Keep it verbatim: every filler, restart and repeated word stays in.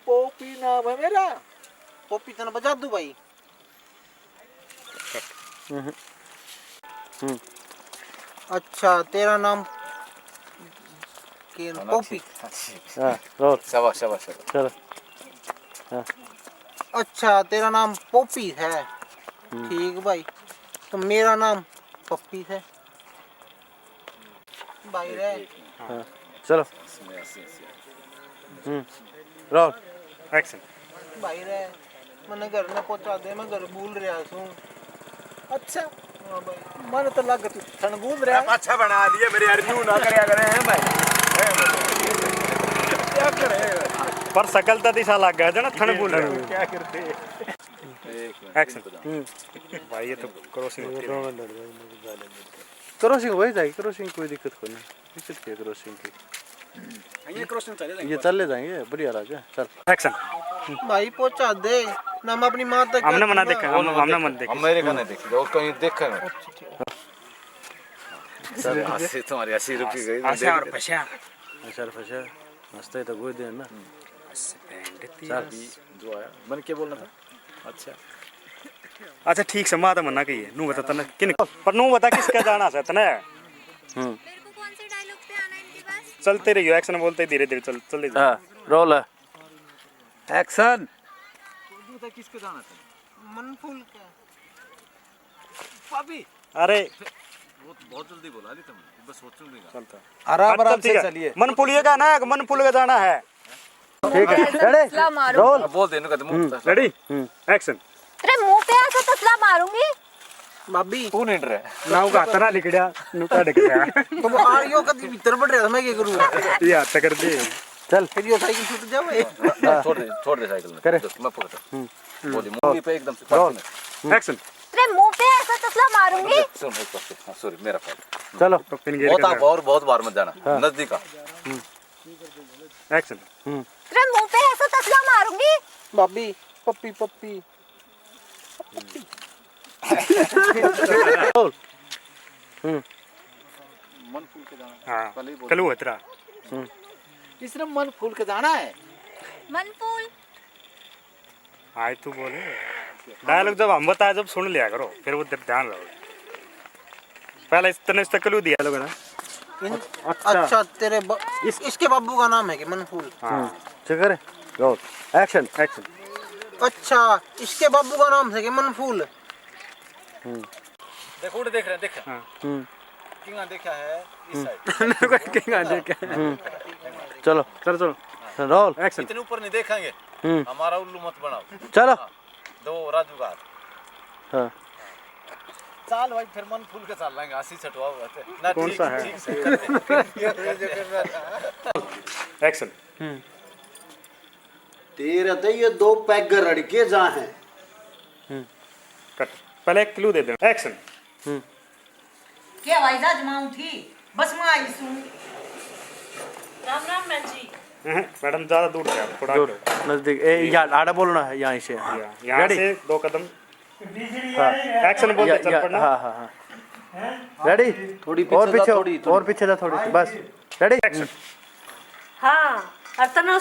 पोपी नाम है मेरा। पोपी तने बजा दूं भाई। हम्म। हम्म। अच्छा, तेरा नाम के हाँ, पोपी। अच्छी, अच्छी। हाँ, रोल। शाबाश, शाबाश, शाबाश। चलो। हाँ। अच्छा, तेरा नाम पोपी है। हम्म। ठीक भाई, तो मेरा नाम पप्पी है। भाई रे। हाँ, चलो। हम्म। रोल। एक्शन। भाई रे, मन्ने घर में पहुंचा दे, मैं घर भूल रहा हूँ। अच्छा। हाँ भाई, मन तो लग तू थन भूल रहा है। अच्छा बना लिए मेरे यार, न्यू ना करया करे हैं भाई। क्या करे? पर शकल तो दिशा लग गया ना, थन भूल रहा हूँ। क्या करते? एक्शन। हम्म। भाई ये तो क्रॉसिंग होती है। क्रॉसिंग हो जाएगी, क्रॉसिंग कोई दिक्कत कोई नहीं। दिक्कत क्या है क्रॉसिंग की? ये क्रॉसिंग चले जाएंगे ये बस। चले जाएंगे, बढ़िया राज है। चल। एक्शन। भाई पहुंचा दे ना, मैं अपनी माँ तक हमने मना देखा, हम हमने मत देखा। हम मेरे का नहीं देखा, और कहीं देखा है। सर हंसी, तुम्हारी हंसी रुकी गई, मैं अच्छा देख और रहा था। पछा। अच्छा और पछा। हंसते तो गोई देना। हंस बैंड चल। जो आया, मैंने क्या बोलना था? अच्छा। अच्छा ठीक से, माँ तो मना कही है, नू बता तने किन, पर नू बता किसके जाना से तने? हम्म। मेरे को कौन से डायलॉग पे आना है इनके पास? चलते रहियो, एक्शन बोलते धीरे धीरे चल, चले जाओ। हाँ, रोल है। एक्शन। तू बता किसके जाना था? मनफूल का। भाभी। अरे। वो तो बहुत जल्दी बोला ली तुमने, बस सोचूंगा। चलता। आराम आराम से चलिए। मनफूल ये गाना है, मनफूल का जाना है। ठीक है, रेडी? तसला मारूं। रोल। बोल दे, इनको तो मुंह तसला। रेडी? हम्म। एक्शन। तेरे मुंह पे ऐसा तसला मारूंगी। भाभी। तू नहीं डरे। नाव का तना लिकड़या, नु काट गया। तुम आ यो कदी भीतर बढ़ रहा था, मैं क्या करूंगा? ये हाथ कर दे। चल। फिर यो साइकिल छूट जावे। हाँ। छोड़ दे, छोड़ दे साइकिल में। करे। देख, मैं पकड़। हम्म। बोली, मूवी पे एकदम से रोल। पास में। एक्शन। तेरे मुंह पे ऐसा तसला मारूंगी। सुन, एक बार, हाँ, सॉरी, मेरा फॉल्ट। चलो। तो पिन गिर बहुत गया। आप और बहुत बार मत जाना, हाँ। नजदीक आ। हम्म। एक्शन। हम्म। तेरे मुंह पे ऐसा तसला मारूंगी। भाभी, पप्पी, पप्पी। हम्म। मन फूल के जाना। हाँ, पहले ही बोल। कलू है तेरा। हम्म। इसने मन फूल के जाना है। मन फूल। हाँ, तू बोले। डायलॉग जब हम बताए, जब सुन लिया करो, फिर वो ध्यान रहो। पहले इस, तने इसका क्लू दिया लोगों ने। इन-, अच्छा। अच्छा, तेरे ब-, इस- इसके बाबू का नाम है कि मनफूल? हाँ। हम्म, ठीक है रे। रोल। एक्शन। एक्शन। अच्छा, इसके बाबू का नाम है कि मनफूल? हम्म। देखो, उड़े देख रहे हैं, देख। हाँ। हम्म। किंगा देखा है इस हम्म। साइड। किंगा देखा है। हम्म। चलो। चलो, चलो। रोल। एक्शन। इतने ऊपर नहीं देखेंगे। हम्म। हमारा उल्लू मत बनाओ। चलो। हाँ। दो राजू का हाथ। हाँ। चाल भाई, फिर मन फूल के चाल लेंगे, आशी छटवा हुआ थे। ना, कौन ठीक, सा है? ठीक से। एक्शन। हम्म। तेरे तो ये दो पैग रड़के जा हैं। हम्म। कट। पहले एक क्लू दे दे। एक्शन। हम्म। के हवाई जहाज में आऊं थी, बस में आई सूं। राम राम बहन जी। हम्म, मैडम, ज्यादा दूर से आप, थोड़ा दूर, आगे। नजदीक। ए, यार, आड़ा बोलना है, यहाँ से। हाँ। या-, यहाँ रेडी? से दो कदम। हाँ। एक्शन बोल दे, या-, चल या-, पड़ना। हाँ, हाँ, हाँ। रेडी? थोड़ी पीछे और जा, पीछे, थोड़ी, थोड़ी। और पीछे जा, थोड़ी सी, बस। रेडी? एक्शन। हाँ, और तने